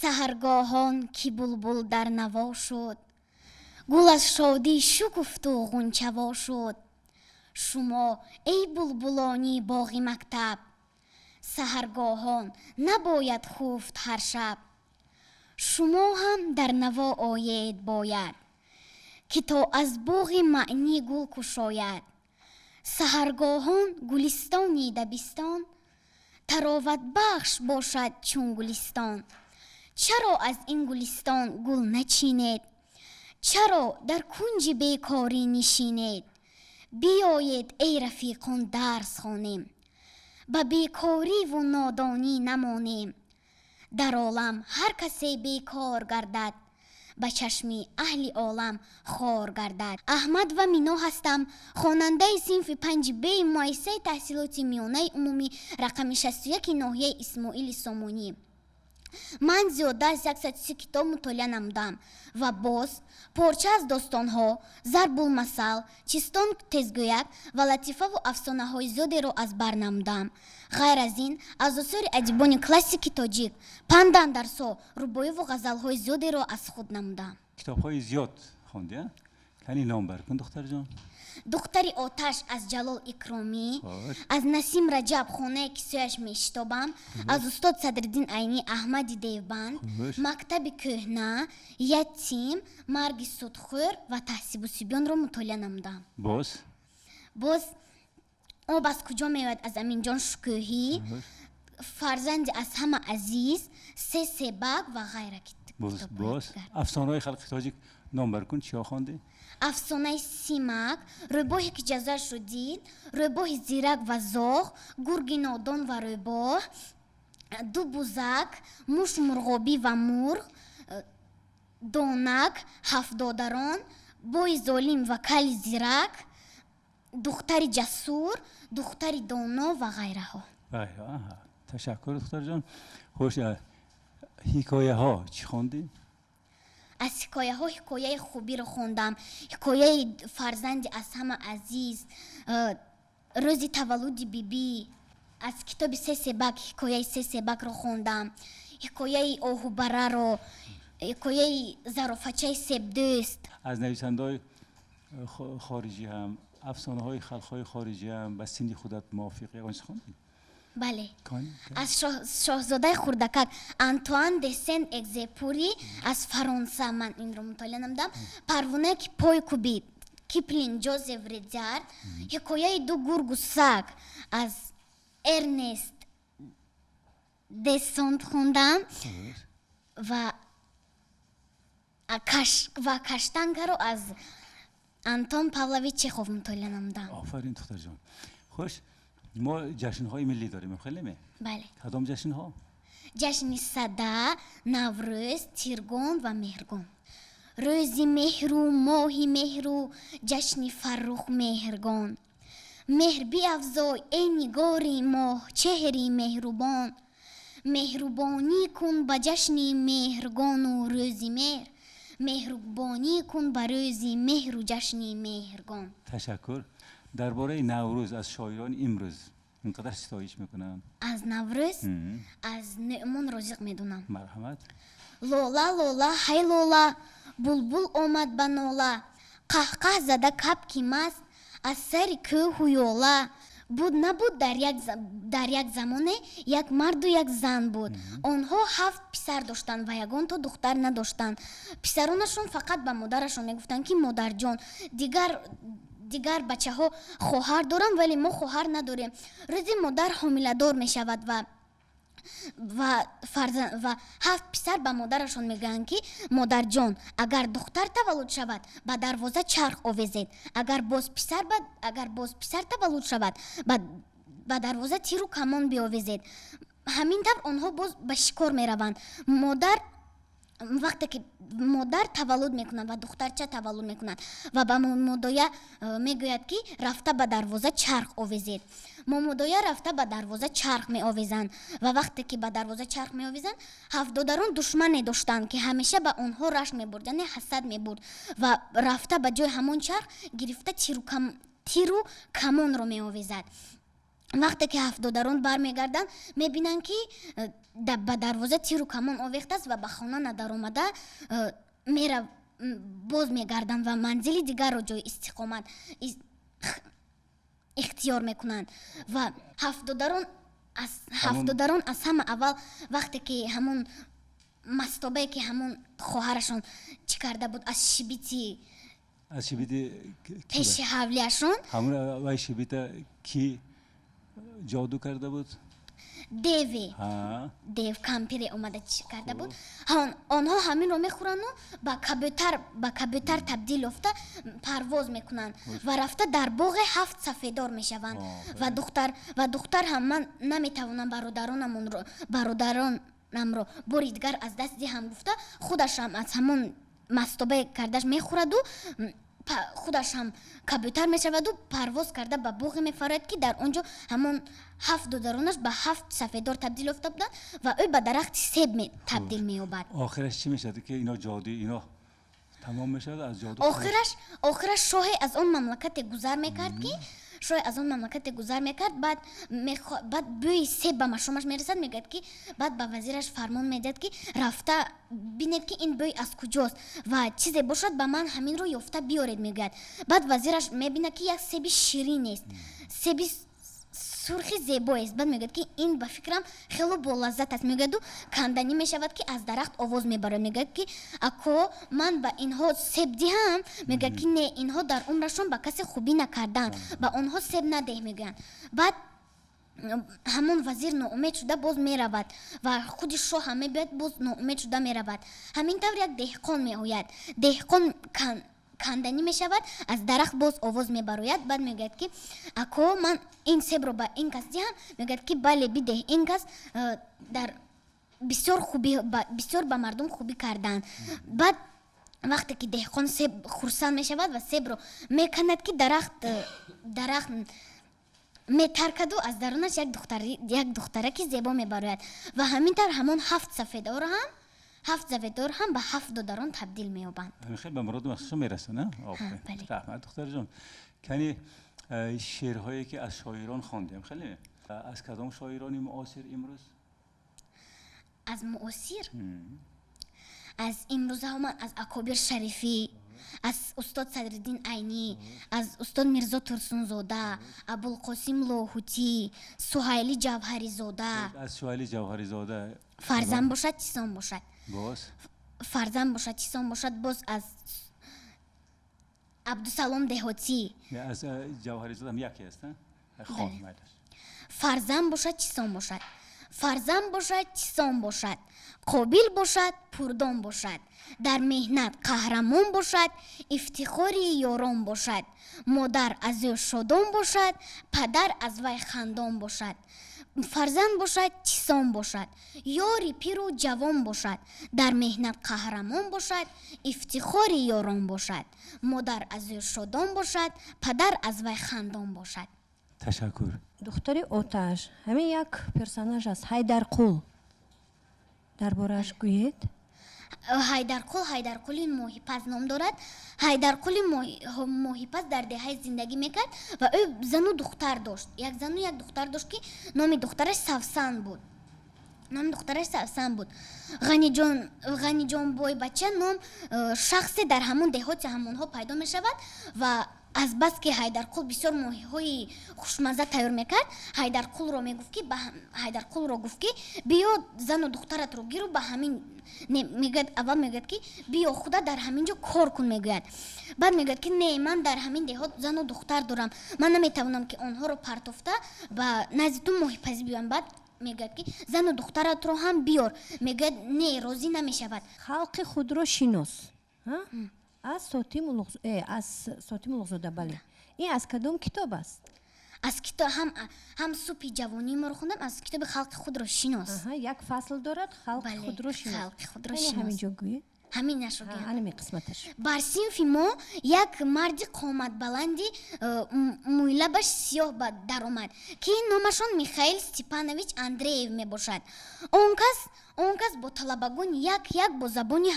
Саҳаргоҳон ки булбул дар наво шуд, гул аз шодӣ шукуфту ғунчаво шуд. Шумо эй булбулони боғи мактаб, саҳаргоҳон набояд хуфт ҳар шаб. Шумо ҳам дар наво оед бояд, ки то аз боғи маънӣ гул кушояд. Саҳаргоҳон гулистони дабистон тароватбахш бошад чун гулистон. Чаро аз ин гулистон гул начинед? Чаро дар кунҷи бекорӣ нишинед? Биёед эй рафиқон, дарс хонем, ба бекориву нодонӣ намонем. Дар олам ҳар касе бекор гардад, ба чашми аҳли олам хор гардад. Аҳмад ва Мино ҳастам, хонандаи синфи 5 Б муассисаи таҳсилоти миёнаи умумӣ рақами 61 ноҳияи Исмоили Сомонӣ. Ман зиёда аз 130 китоб мутолиа намудам ва боз порча аз достонҳо, зарбулмасал, чистон, тезгӯяк ва латифаву афсонаҳои зиёдеро аз бар намудам. Ғайр аз ин, аз осори адибони классики тоҷик панду андарсҳо, рубоиву ғазалҳои зиёдеро аз худ намудам. Китобҳои зиёд хонди, кани номбар кун, духтарҷон. Духтари оташ аз Ҷалол Икромӣ, аз Насим Раҷаб «Хонае, ки сӯяш мешитобам», аз устод Садриддин Айнӣ «Аҳмади Девбанд», «Мактаби кӯҳна», «Ятим», «Марги судхӯр» ва «Таҳзибу сибёнро» мутолиа намудам. Боз? Боз «Об аз куҷо меояд» аз Аминҷон Шукӯҳӣ, «Фарзанди аз ҳама азиз», «Се себак» ва ғайра. Боз афсонаҳои халқи тоҷик номбар кун, чиҳо хондӣ? Афсонаи Симак, «Рӯбоҳе, ки ҷазояшро дид», «Рӯбоҳи зирак ва зоғ», «Гурги нодон ва рӯбоҳ», «Ду бузак», «Муш, мурғобӣ ва мурғ», «Донак», «Ҳафт додарон», «Бои золим ва кали зирак», «Духтари ҷасур», «Духтари доно» ва ғайраҳо. Ташаккур, духтарҷон. Хуш, ҳикояҳо чӣ хондӣ? Аз ҳикояҳо ҳикояи хубиро хондам, ҳикояи «Фарзанди аз ҳама азиз», «Рӯзи таваллуди бибӣ». Аз китоби «Се себак» ҳикояи «Се себакро» хондам, ҳикояи оҳубараро, ҳикояи зарофачаи себдӯст. Аз нависандаҳои хориҷӣ ҳам, афсонаҳои халқҳои хориҷӣ ҳам ба синни худат мувофиқ ягон чиз хондӣ? Бале, аз «Шоҳзодаи хурдакак» Антуан де Сен Экзепури аз Фаронса ман инро мутолиа намудам, «Парвонае, ки пой кубид» Киплинг, Ҷозеф Редярд, ҳикояи «Ду гургу саг» аз Эрнест Десонт хондам ва «Каштанкаро» аз Антон Павлович Чехов мутолиа намудам. Офарин, духтарҷон. Хуш, мо ҷашнҳои миллӣ дорем, хеле ме? Бале. Кадом ҷашнҳо? Ҷашни Сада, Наврӯз, Тиргон ва Меҳргон. Рӯзи меҳру моҳи меҳру ҷашни фаррух Меҳргон, меҳр биафзой, эй нигори моҳ чеҳри меҳрубон. Меҳрубонӣ кун ба ҷашни Меҳргону рӯзи меҳр, меҳрубонӣ кун ба рӯзи меҳру ҷашни Меҳргон. Ташаккур. Дар бораи Наврӯз аз шоирони имрӯз инқадар ситоиш мекунанд. Аз Наврӯз аз Нӯъмон Розиқ медонам. Марҳамат. Лола, лола, ҳай лола, булбул омад ба нола, қаҳқаҳ зада кабки маст аз сари кӯҳу ёла. Буд, набуд, дар як замоне як марду як зан буд. Онҳо ҳафт писар доштанд ва ягонто духтар надоштанд. Писаронашон фақат ба модарашон мегуфтанд, ки модарҷон, дигар бачаҳо хоҳар доранд, вале мо хоҳар надорем. Рӯзи модар ҳомиладор мешавад ва ҳафт писар ба модарашон мегӯянд, ки модарҷон, агар духтар таваллуд шавад, ба дарвоза чарх овезед, агар боз писар таваллуд шавад, ба дарвоза тиру камон биовезед. Ҳамин тавр онҳо боз ба шикор мераванд. Модар, вақте ки модар таваллуд мекунад ва духтарча таваллуд мекунад ва ба момодоя мегӯяд, ки рафта ба дарвоза чарх овезед. Момодоя рафта ба дарвоза чарх меовезанд ва вақте ки ба дарвоза чарх меовезанд, ҳафт додарон душмане доштанд, ки ҳамеша ба онҳо рашк мебурд, яъне ҳасад мебурд, ва рафта ба ҷои ҳамон чарх гирифта тиру камонро меовезад. Вақте ки ҳафт додарон бармегарданд, мебинанд, ки ба дарвоза тиру камон овехтааст ва ба хона надаромада мера боз мегарданд ва манзили дигарро ҷои истиқомат ихтиёр мекунанд. Ва ҳафт додарон аз ҳама аввал, вақте ки ҳамон мастобае, ки ҳамон хоҳарашон чӣ карда буд, аз шибити аз шибити пеши ҳавлиашон. Ҳамон вай шибита ки ҷоду карда буд? Деве, дев кампире омада чӣ карда буд. Онҳо ҳаминро мехӯранду ба кабӯтар табдил ёфта парвоз мекунанд ва рафта дар боғе ҳафт сафедор мешаванд. Ва духтар ҳам: «Ман наметавонам бародаронамро бори дигар аз даст диҳам», гуфта, худашам аз ҳамон мастобае кардаш мехӯраду худаш ҳам кабӯтар мешаваду парвоз карда ба боғе мефарояд, ки дар он ҷо ҳамон ҳафт додаронаш ба ҳафт сафедор табдил ёфта буданд ва ӯ ба дарахти себ табдил меёбад. Охираш чӣ мешавад, ки ино ҷоду ино тамом мешавад, аз ҷоду? Охираш шоҳе аз он мамлакате гузар мекард, ки шоҳе аз он мамлакате гузар мекард. Баъд бӯи себ ба машомаш мерасад. Мегӯяд, ки баъд ба вазираш фармон медиҳад, ки рафта бинед, ки ин бӯй аз куҷост ва чизе бошад, ба ман ҳаминро ёфта биёред, мегӯяд. Баъд вазираш мебинад, ки як себи ширинест, себи сурхи зебоест. Баъд мегӯяд, ки ин, ба фикрам, хело болаззат аст, мегӯяду канданӣ мешавад, ки аз дарахт овоз мебарад. Мегӯяд, ки ако, ман ба инҳо себ диҳам? Мегӯяд, ки не, инҳо дар умрашон ба касе хубӣ накарданд, ба онҳо себ надеҳ, мегӯянд. Баъд ҳамон вазир ноумед шуда боз меравад ва худи шоҳ ҳам мебиёяд, боз ноумед шуда меравад. Ҳамин тавр як деҳқон меояд. Деҳқон канданӣ мешавад, аз дарахт боз овоз мебарояд. Баъд мегӯяд, ки ако, ман ин себро ба ин кас диҳам? Мегӯяд, ки бале, бидеҳ, ин кас дар бисёр хубӣ, бисёр ба мардум хубӣ карданд. Баъд вақте ки деҳқон себ хурсанд мешавад ва себро меканад, ки дарахт метаркаду аз дарунаш як духтараки зебо мебарояд. Ва ҳамин тавр ҳамон ҳафт сафедор ҳам ба ҳафт додарон табдил меёбанд. Хеле ба муроду мақсудшон мерасанд. Раҳмат, духтарҷон. Кани, шеърҳое, ки аз шоирон хондем, хеле аз кадом шоирони муосир имрӯз? Аз муосир, аз имрӯзаҳо ман аз Акобир Шарифӣ, аз устод Садриддин Айнӣ, аз устод Мирзо Турсунзода, Абулқосим Лоҳутӣ, Суҳайли Ҷавҳаризода. Аз Суҳайли Ҷавҳаризода? «Фарзанд бошад, чисон бошад». Боз? «Фарзанд бошад, чисон бошад». Боз аз Абдусалом Деҳотӣ. Аз Ҷавҳаризода ҳам яке аст, хон. «Фарзанд бошад, чисон бошад». Фарзанд бошад, чисон бошад, қобил бошад, пурдон бошад, дар меҳнат қаҳрамон бошад, ифтихори ёрон бошад, модар аз ӯ шодон бошад, падар аз вай хандон бошад. Фарзанд бошад, чисон бошад, ёри пиру ҷавон бошад, дар меҳнат қаҳрамон бошад, ифтихори ёрон бошад, модар аз ӯ шодон бошад, падар аз вай хандон бошад. Ташаккур. «Духтари оташ», ҳамин як персонаж аст, Ҳайдарқул, дар борааш гӯед. Ҳайдарқул, Ҳайдарқули моҳипаз ном дорад. Ҳайдарқули моҳипаз дар деҳаи зиндагӣ мекард ва ӯ зану духтар дошт, як зану як духтар дошт, ки номи духтараш Савсан буд. Номи духтараш Савсан буд. Ғаниҷон бойбача ном шахсе дар ҳамон деҳоти ҳамонҳо пайдо мешавад ва азбаски Ҳайдарқул бисёр моҳиҳои хушмазза тайёр мекард, Ҳайдарқулро мегуфт, ки Ҳайдарқулро гуфт, ки биё, зану духтаратро гиру ба ҳамин не, мегӯяд, аввал мегӯяд, ки биё, худа дар ҳамин ҷо кор кун, мегӯяд. Баъд мегӯяд, ки не, ман дар ҳамин деҳот зану духтар дорам, ман наметавонам, ки онҳоро партофта ба назди ту моҳипазӣ биёям. Баъд мегӯяд, ки зану духтаратро ҳам биёр. Мегӯяд, не, розӣ намешавад. «Халқи худро шинос» аз Сотим Улуғзода, бале. Ин аз кадом китоб аст? Аз китоб ҳам «Субҳи ҷавонии моро» хондам, аз китоби «Халқи худро шинос». Як фасл дорад, «Халқи худро шинос». «Халқи худро шинос». Ҳамин ҷо гӯед. Ҳаминашро гӯям. Ҳамин қисматаш. Бар синфи мо як марди қоматбаланди мӯйлабаш сиёҳ даромад, ки номашон Михаил Степанович Андреев мебошад. Он кас бо талабагон як як бо забони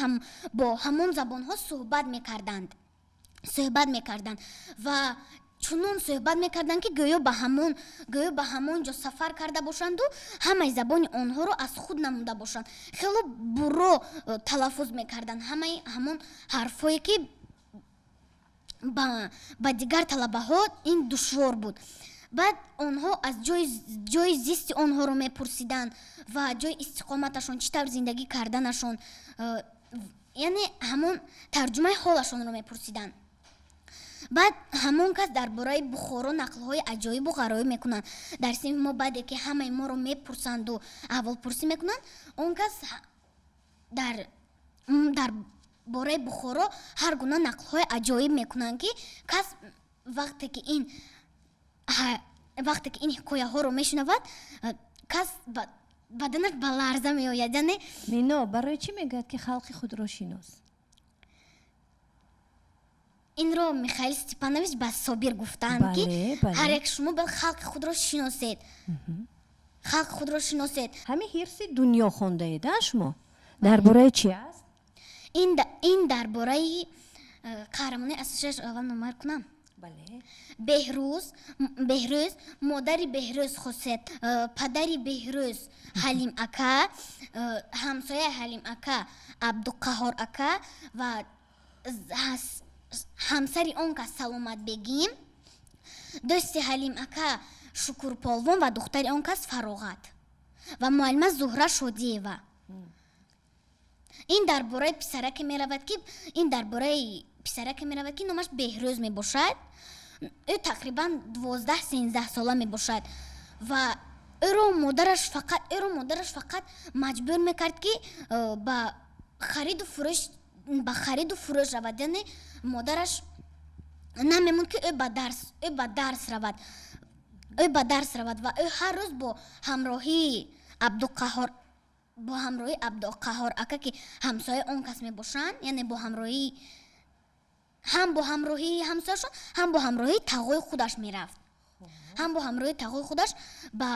бо ҳамон забонҳо суҳбат мекарданд ва Чунон суҳбат мекарданд, ки гӯё ба ҳамон ҷо сафар карда бошанду ҳамаи забони онҳоро аз худ намуда бошанд. Хело буро талаффуз мекарданд ҳамаи ҳамон ҳарфҳое, ки ба дигар талабаҳо ин душвор буд. Баъд онҳо аз ҷои зисти онҳоро мепурсиданд ва ҷои истиқоматашон, чӣ тавр зиндагӣ карданашон, яъне ҳамон тарҷумаи ҳолашонро мепурсиданд. Баъд ҳамон кас дар бораи Бухоро нақлҳои аҷоибу ғароиб мекунанд. Дар синфи мо баъде ки ҳамаи моро мепурсанду аҳволпурсӣ мекунанд, он кас дар бораи Бухоро ҳар гуна нақлҳои аҷоиб мекунанд, ки кас вақте ки ин ҳикояҳоро мешунавад, кас баданаш ба ларза меояд. Яъне Мино, барои чӣ мегӯяд, ки халқи худро шинос? Инро Михаил Степанович ба Собир гуфтанд, ки ҳар як шумо бояд халқи худро шиносед, халқи худро шиносед. Ҳамин ҳирси дунё хондаед, а шумо? Дар бораи чи аст? Ин дар бораи қаҳрамони асосиаш аввал номбар кунам. Беҳрӯз, модари Беҳрӯз Хосият, падари Беҳрӯз Ҳалим ака, ҳамсояи Ҳалим ака Абдуқаҳор ака ва ҳамсари он кас Саломат бегим, дӯсти Ҳалим ака Шукурполвон ва духтари он кас Фароғат ва муаллима Зуҳра Шодиева. Ин дар бораи писараке меравад, ки ин дар бораи писараке меравад, ки номаш Беҳрӯз мебошад. Ӯ тақрибан 12-13 сола мебошад ва ӯро модараш фақат маҷбур мекард, ки ба хариду фурӯш равад. Яъне модараш намемонд, ки ӯ ба дарс равад, ва ӯ ҳар рӯз бо ҳамроҳии Абдуқаҳор ака, ки ҳамсояи он кас мебошанд, яъне бо ҳамроҳии ҳамсояшон, ҳам бо ҳамроҳии тағои худаш мерафт, ҳам бо ҳамроҳии тағои худаш ба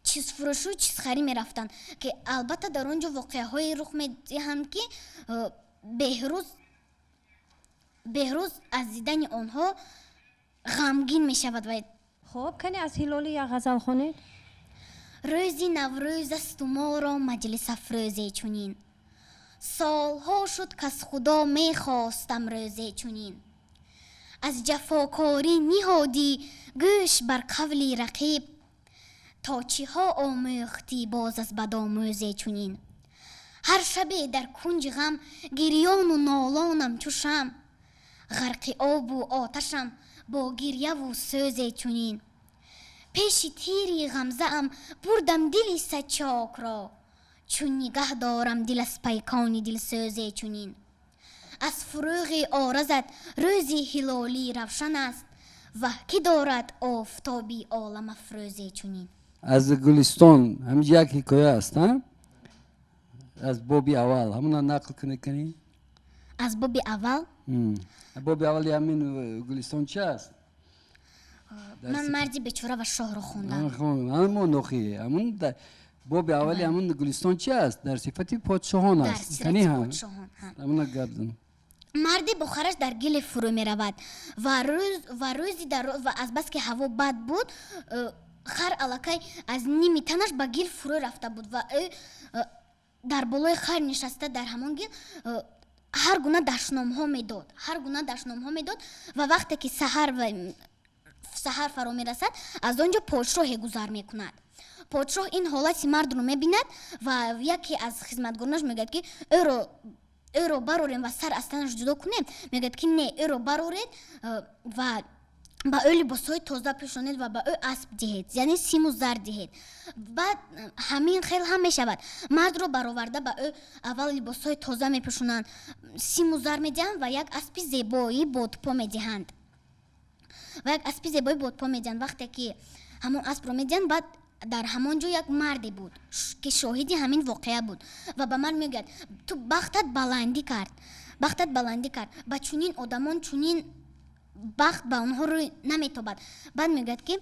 чизфурӯшу чизхарӣ мерафтанд, ки албатта дар он ҷо воқеаҳое рух медиҳанд, ки Беҳрӯз аз дидани онҳо ғамгин мешавад. Хоб, кане аз Ҳилолӣ як ғазал хонед. Рӯзи Наврӯз асту моро маҷлис афрӯзе чунин, солҳо шуд, кас Худо мехостам рӯзе чунин. Аз ҷафокорӣ ниҳодӣ гӯш бар қавли рақиб, то чиҳо омӯхтӣ боз аз бадомӯзе чунин. Ҳар шабе дар кунҷи ғам гирёну нолонам чу шам, ғарқи обу оташам бо гирьяву сӯзе чунин. Пеши тири ғамзаам бурдам дили сачокро, чун нигаҳ дорам дил аз пайкони дилсӯзе чунин. Аз фурӯғи оразат рӯзи ҳилолӣ равшан аст, ваҳ ки дорад офтоби олам афрӯзе чунин. Аз Гулистон ҳаминҷа як ҳикоя аст, аз боби аввал ҳамона нақл кунед кани? Аз боби аввал? Боби аввали ҳамин Гулистон чи аст? Ман марди бечора ва шоҳро хондам. Ҳамон нохи ҳамон боби аввали ҳамон Гулистон чи аст? Дар сифати подшоҳон аст. Кани ҳамона гап зан. Марди бо хараш дар гиле фурӯ меравад ва рӯзи ва азбаски ҳаво бад буд, хар аллакай аз ними танаш ба гил фурӯ рафта буд ва ӯ дар болои хар нишаста дар ҳамон гил ҳар гуна дашномҳо медод, ҳар гуна дашномҳо медод. Ва вақте ки саҳар фаро мерасад, аз он ҷо подшоҳе гузар мекунад. Подшоҳ ин ҳолати мардро мебинад ва яке аз хизматгоронаш мегӯяд, ки ӯро барорем ва сар аз танаш ҷудо кунем. Мегӯяд, ки не, ӯро бароред ва ба ӯ либосҳои тоза пӯшонед ва ба ӯ асп диҳед, яъне симу зар диҳед. Баъд ҳамин хел ҳам мешавад. Мардро бароварда ба ӯ аввал либосҳои тоза мепӯшонанд, симу зар медиҳанд ва як аспи зебои бодпо медиҳанд. Вақте ки ҳамон аспро медиҳанд, баъд дар ҳамон ҷо як марде буд, ки шоҳиди ҳамин воқеа буд ва ба мард мегӯяд: ту бахтат баландӣ кард, ба чунин одамон чунин бахт ба онҳо рӯй наметобад. Баъд мегӯяд, ки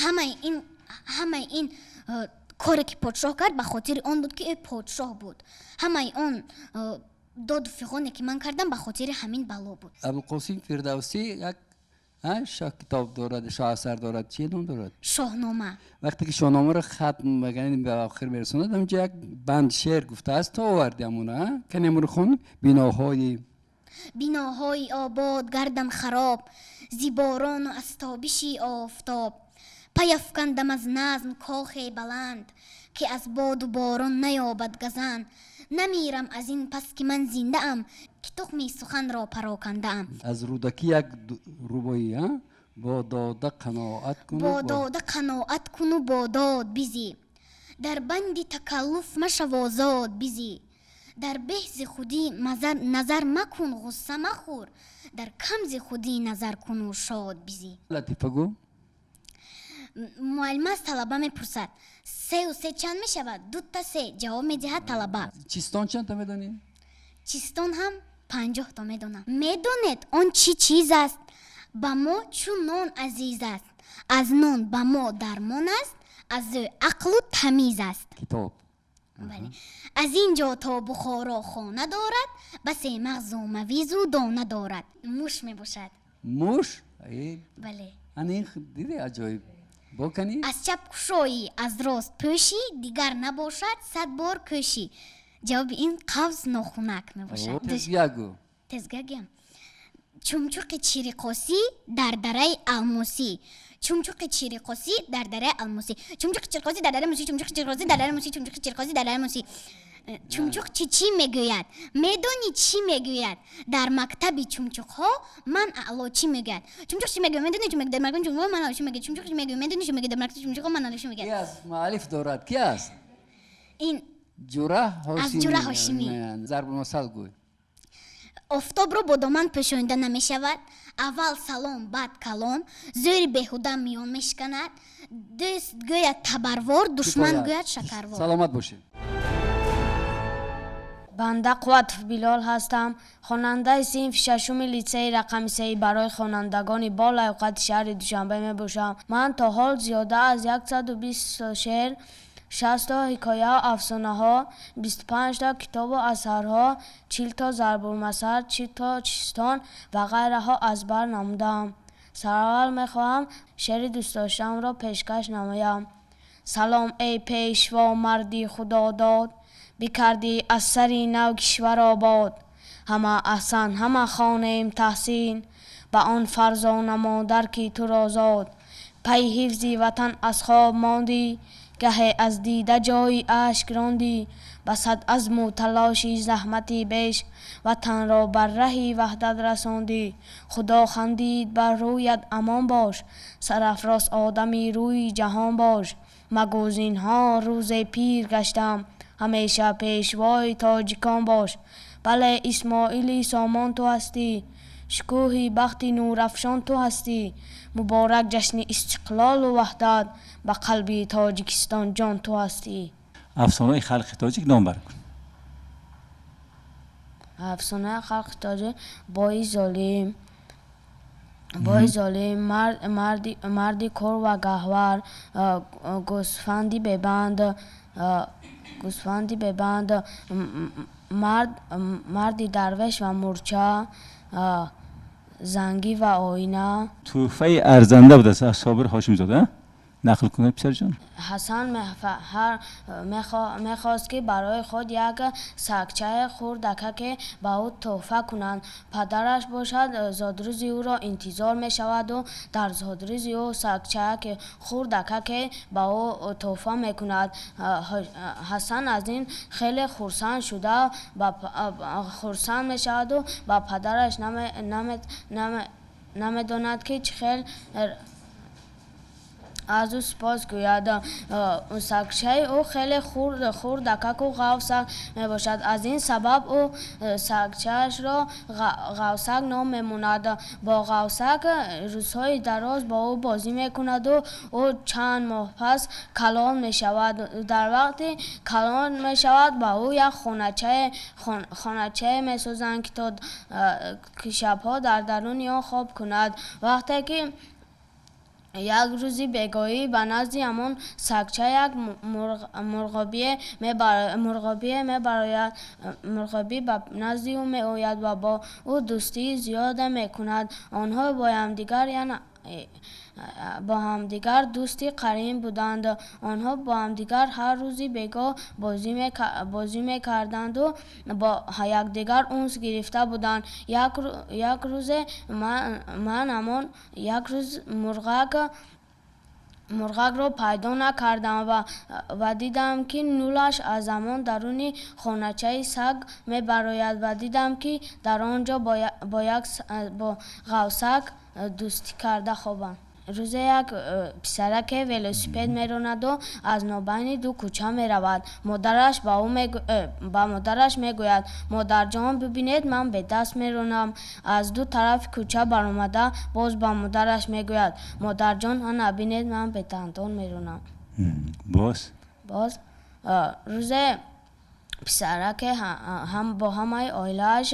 ҳамаи ин коре ки подшоҳ кард ба хотири он буд, ки ӯ подшоҳ буд. Ҳамаи он доду фиғоне ки ман кардам ба хотири ҳамин бало буд. Абулқосим Фирдавсӣ як Шоҳ китоб дорад, шоҳ асар дорад, чӣ ном дорад? Шоҳнома. Вақте ки шоҳномаро хатм мекунад, ба охир мерасонад, онҷо як банд шеър гуфтааст, ту овардӣ ҳамона, кани ҳамонро хон. Биноҳои обод гардам хароб, зи борону аз тобиши офтоб. Паяфкандам аз назм кохе баланд, ки аз боду борон наёбад газанд. Намирам аз ин пас ки ман зиндаам, ки тухми суханро парокандаам. Аз Рӯдакӣ як рубоӣ, бо дода қаноат куну бо дода қаноат куну бо дод бизӣ, дар банди такаллуф машав озод бизӣ, дар беҳзи худӣ назар макун ғусса махӯр, дар камзи худӣ назар куну шод бизӣ. Латифа гӯ. Муаллима аз талаба мепурсад: сеу се чанд мешавад? Дута се, ҷавоб медиҳад талаба. Чистон чанд та медонӣ? Чистон ҳам 50 то медонам. Медонед он чӣ чиз аст? Ба мо чун нон азиз аст, аз нон ба мо дармон аст, аз ӯ ақлу тамиз аст. Китоб. Бале. Аз ин ҷо то Бухоро хона дорад, басе мағзу мавизу дона дорад. Муш мебошад. Муш? Бале. Ана ин диди аҷоиб. Бокани? Аз чап кушоӣ, аз рост пӯшӣ, дигар набошад 100 бор кӯшӣ. Ҷавоби ин қавз нохунак мебошад. Тезгӯя гӯ. Тезгӯя гӯям. Чумчуқи чириқосӣ дар дараи алмосӣ. Чумчуқи чириқосӣ дар дараи алмосӣ. Чумчуқи чириқосӣ дар дараи алмосӣ. Чумчуқи чириқосӣ дар дараи алмосӣ. Чумчуқи чириқосӣ дар дараи алмосӣ. Чумчуқ чӣ чӣ мегӯяд? Медонӣ чӣ мегӯяд? Дар мактаби чумчуқҳо ман аълочӣ мегӯяд. Чумчуқ чӣ мегӯяд? Медонӣ чӣ мегӯяд? Дар мактаби чумчуқҳо ман аълочӣ мегӯяд. Чумчуқ чӣ мегӯяд? Медонӣ чӣ мегӯяд? Дар мактаби чумчуқҳо ман аълочӣ мегӯяд. Ки аст? Муаллиф дорад. Ки аст? Ин Ҷура Ҳошимӣ. Аз Ҷура Ҳошимӣ. Зарбулмасал гӯй. Офтобро бо доман пӯшонида намешавад. Аввал салом, баъд калом. Зӯри беҳуда миён мешиканад. Дӯст гӯяд табарвор, душман гӯяд шакарвор. Саломат бошед. Банда Қувватов Билол ҳастам, хонандаи синфи шашуми литсейи рақами сеи барои хонандагони бо лаёқати шаҳри Душанбе мебошам. Ман то ҳол зиёда аз 120 шеър, 60 то ҳикояу афсонаҳо, 25 то китобу асарҳо, 40 то зарбулмасал, 40 то чистон ва ғайраҳо аз бар намудаам. Сараввал мехоҳам шеъри дӯстдоштаамро пешкаш намоям. Салом эй пешво марди худодод, бикардӣ аз сари нав кишвар обод. Ҳама аҳсан, ҳама хонем таҳсин, ба он фарзона модар ки туро зод. Пай ҳифзи ватан аз хоб мондӣ, гаҳе аз дида ҷои ашк рондӣ. Ба сад азму талоши заҳмати беш, ватанро бар раҳи ваҳдат расондӣ. Худо хандид бар рӯят амон бош, сарафроз одами рӯи ҷаҳон бош. Магӯ зинҳор рӯзе пир гаштам, ҳамеша пешвои тоҷикон бош. Бале Исмоили Сомон ту ҳастӣ, шукӯҳи бахти нурафшон ту ҳастӣ. Муборак ҷашни истиқлолу ваҳдат, ба қалби Тоҷикистон ҷон ту ҳастӣ. Афсонаи халқи тоҷик ном бар кун. Афсонаи халқи тоҷик: бои золим, бои золим, марди кор ва гаҳвар, гӯсфанди бебанд, гӯсфанди бебанд, марди дарвеш ва мурча, зангӣ ва оина. Тӯҳфаи арзанда будааст аз Собир Ҳошимзода. Нақл кунед, писарҷон. Ҳасан мехост ки барои худ як сагчаи хурдакаке ба ӯ тӯҳфа кунанд. Падараш бошад зодрӯзи ӯро интизор мешаваду дар зодрӯзи ӯ сагчаке хурдакаке ба ӯ тӯҳфа мекунад. Ҳасан аз ин хеле хурсанд шуда хурсанд мешаваду ба падараш намедонад ки чӣ хел аз ӯ сипос гӯяд. Сагчаи ӯ хеле хурдакаку ғавсак мебошад. Аз ин сабаб ӯ сагчаашро ғавсак ном мемонад. Бо ғавсак рӯзҳои дароз бо ӯ бозӣ мекунаду ӯ чанд моҳ пас калон мешавад. Дар вақти калон мешавад ба ӯ як хоначае месозанд, ки то шабҳо дар даруни он хоб кунад. Вақте ки Як рӯзи бегоҳӣ ба назди ҳамон сагча як мурғобие мебарояд. Мурғобӣ ба назди ӯ меояд ва бо ӯ дӯстии зиёде мекунад. Онҳо бо ҳамдигар дӯсти қарин буданд. Онҳо бо ҳамдигар ҳар рӯзи бегоҳ бозӣ мекарданду бо якдигар унс гирифта буданд. Як рӯзе ман ҳамон як рӯз мурғакро пайдо накардам ва дидам, ки нулаш аз ҳамон даруни хоначаи саг мебарояд ва дидам, ки дар он ҷо бо ғавсак дӯстӣ карда хобанд. Рӯзе як писараке велосипед меронаду аз нобайни ду кӯча меравад. Модараш ба модараш мегӯяд: «Модарҷон, бибинед, ман бедаст меронам». Аз ду тарафи кӯча баромада, боз ба модараш мегӯяд: «Модарҷон, ана бинед, ман бедандон меронам». Боз? Боз рӯзе писараке бо ҳамаи оилааш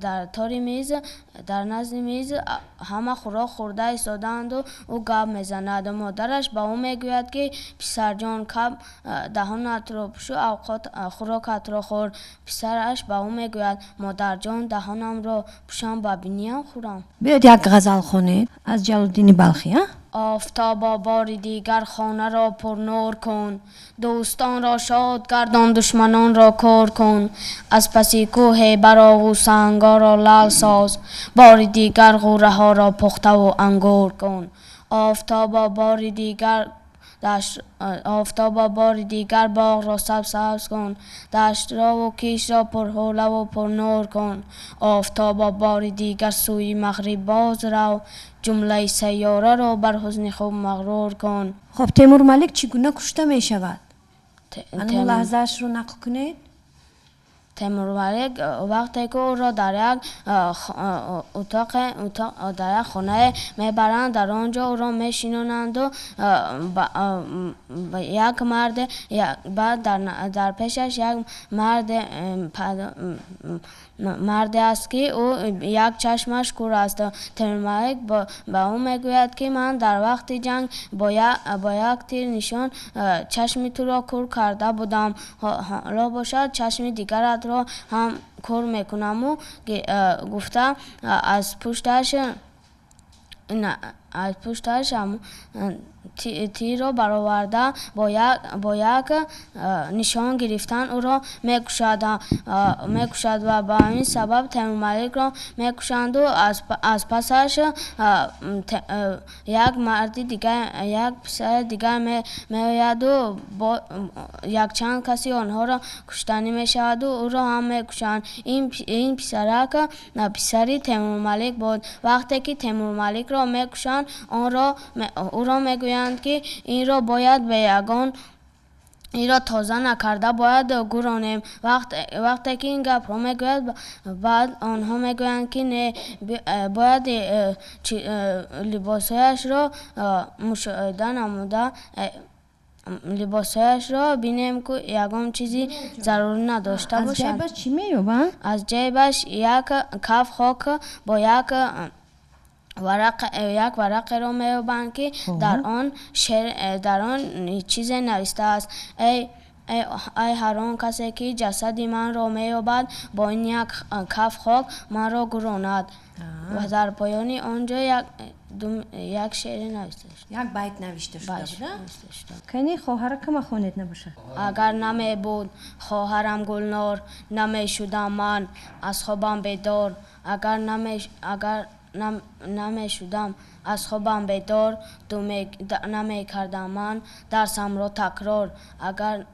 дар тори миз, дар назди миз ҳама хӯрок хӯрда истодаанду ӯ гап мезанад. Модараш ба ӯ мегӯяд, ки писарҷон, кам даҳонатро пӯшу, авқот хӯрокатро хӯр. Писараш ба ӯ мегӯяд: «Модарҷон, даҳонамро пӯшам, ба биниям хӯрам». Биёед, як ғазал хонед аз Ҷалолиддини Балхӣ, а? Офтобо, бори дигар хонаро пурнур кун, дӯстонро шод гардон, душманонро кор кун. Аз паси кӯҳе барову сангоро лал соз, бори дигар ғӯраҳоро пухтаву ангур кун. Офтобо, бори дигар офтобо, бори дигар боғро сабсабз кун, даштрову кишро пурҳулаву пурнур кун. Офтобо, бори дигар сӯи мағриб боз рав, ҷумлаи сайёраро бар ҳусни худ мағрур кун. Хуб, Темур Малик чӣ гуна кушта мешавад? Ана лаҳзаашро нақл кунед. Темурмалик вақте ки ӯро дар як утоқе, дар як хонае мебаранд, дар он ҷо ӯро мешинонанду як марде, баъд дар пешаш як марде аст, ки ӯ як чашмаш кур аст. Темурмалик ба ӯ мегӯяд, ки ман дар вақти ҷанг бо як тир нишон чашми туро кур карда будам, ҳоло бошад, чашми дигаратро ҳам кур мекунаму гуфта, аз пушташ тирро бароварда, бо як нишон гирифтан ӯро мекушад ва ба ҳамин сабаб Темурмаликро мекушанду аз пасаш як марди дигар, як писари дигар меояду якчанд каси онҳоро куштанӣ мешаваду ӯро ҳам мекушанд. Ин писарак писари Темурмалик буд. Вақте ки Темурмаликро мекушанд, ӯро мегӯянд, ки инро бояд бе ягон инро тоза накарда бояд гуронем. Вақте ки ин гапро мегӯяд, баъд онҳо мегӯянд, ки не, бояд либосҳояшро мушоҳида намуда, либосҳояшро бинем, ку ягон чизи зарурӣ надошта Аз бошад. ҷайбаш чӣ меёбанд? Аз ҷайбаш як каф хок бо як варақеро меёбанд, ки дар он шеър, дар он чизе навиштааст: «Эй ҳар он касе, ки ҷасади манро меёбад, бо ин як каф хок манро гуронад». Ва дар поёни он ҷо як шеъре навишта шуда. Як байт навишта шуда Байт буда. Навишта шуда. Кани, хоҳаракама хонед набошад. Агар намебуд хоҳарам Гулнор, намешудам ман аз хобам бедор. Агар намешудам аз хобам бедор, намекардам ман дарсамро такрор. Агар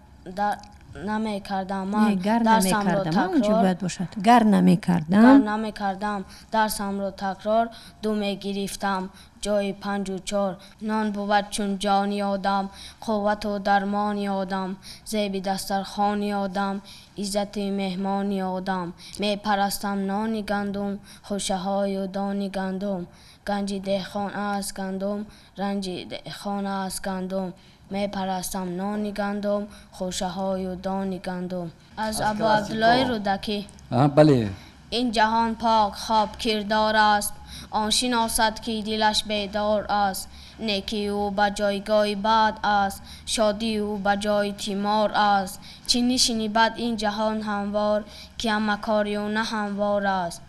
намекардам ман Не, гар дарсамро намекардам, онҷо такрор, бояд бошад гар гар намекардам. Намекардам дарсамро такрор, ду мегирифтам ҷои панҷу чор. Нон бувад чун ҷони одам, қуввату дармони одам, зеби дастархони одам, иззати меҳмони одам. Мепарастам нони гандум, хӯшаҳою дони гандум. Ганҷи деҳқон аст гандум, ранҷи деҳқон аст гандум. Мепарастам нони гандум, хӯшаҳою дони гандум. Аз Аз Абу Абдуллои классикҳо. Рӯдакӣ. Бале. Ин ҷаҳон пок хоб кирдор аст, он шиносад ки дилаш бедор аст. Некии ӯ ба ҷойгоҳи бад аст, шодии ӯ ба ҷои тимор аст. Чӣ нишини бад ин ҷаҳон ҳамвор, ки ҳама кори ӯ на ҳамвор аст.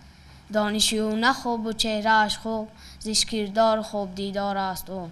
Дониши ӯ на хубу чеҳрааш хуб, зишткирдор хуб дидор аст ӯ.